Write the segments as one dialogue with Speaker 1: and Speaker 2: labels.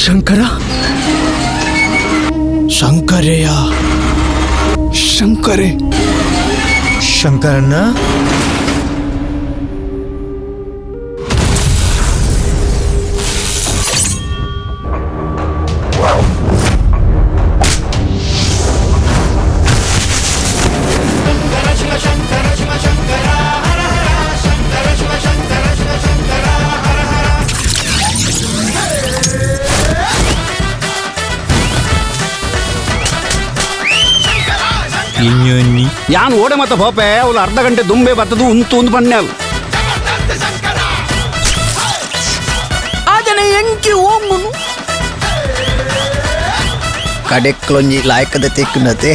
Speaker 1: ಶಂಕರ
Speaker 2: ಶಂಕರೆಯ
Speaker 1: ಶಂಕರೇ
Speaker 2: ಶಂಕರಣ್ಣ.
Speaker 3: ಯಾನ್ ಓಡೆ ಮತ್ತ ಪೋಪೆ ಅವಳು ಅರ್ಧ ಗಂಟೆ ದುಂಬೆ ಬರ್ತದು ಉಂತು ಒಂದು ಬಣ್ಣೆ
Speaker 1: ಆಜನೆ ಎಂಕಿ ಓಂಗುನು
Speaker 2: ಕಡೆಕ್ಲೊಂಜಿ ಲಾಯ್ಕದ ತೆಕ್ಕುನತೆ.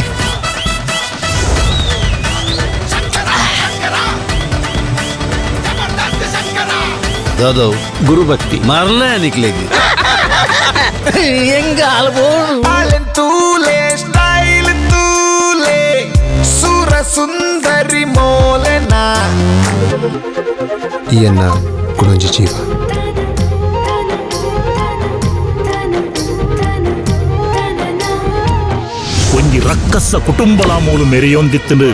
Speaker 4: ದಾದವ್
Speaker 3: ಗುರುಭಕ್ತಿ
Speaker 4: ಮರಲೇ ನಿಕ್ಲೆಗ್
Speaker 2: ಹೆಂಗ ಅಲ್ಬೋದು.
Speaker 5: ತೂಲೆ ಸ್ಟೈಲ್ ತೂಲೆ ಸುರ ಸುಂದರಿ ಮೋಲೆನಾ.
Speaker 6: ಈಯನ್ನ ಕುಡೊಂಜಿ ಜೀವ.
Speaker 7: ಒಂಜಿ ರಕ್ಕಸ ಕುಟುಂಬಲ ಮೂಲು ಮೆರೆಯೊಂದಿತ್ತನು.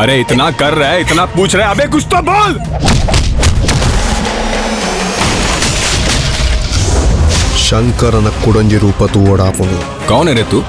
Speaker 8: अरे इतना कर रहा है, इतना पूछ रहा है, अबे कुछ तो बोल।
Speaker 6: ಶಂಕರನ ಕುಡೊಂಜಿ ರೂಪ ತೂವಡಾಪುಂಡು.
Speaker 8: कौन है रे तू?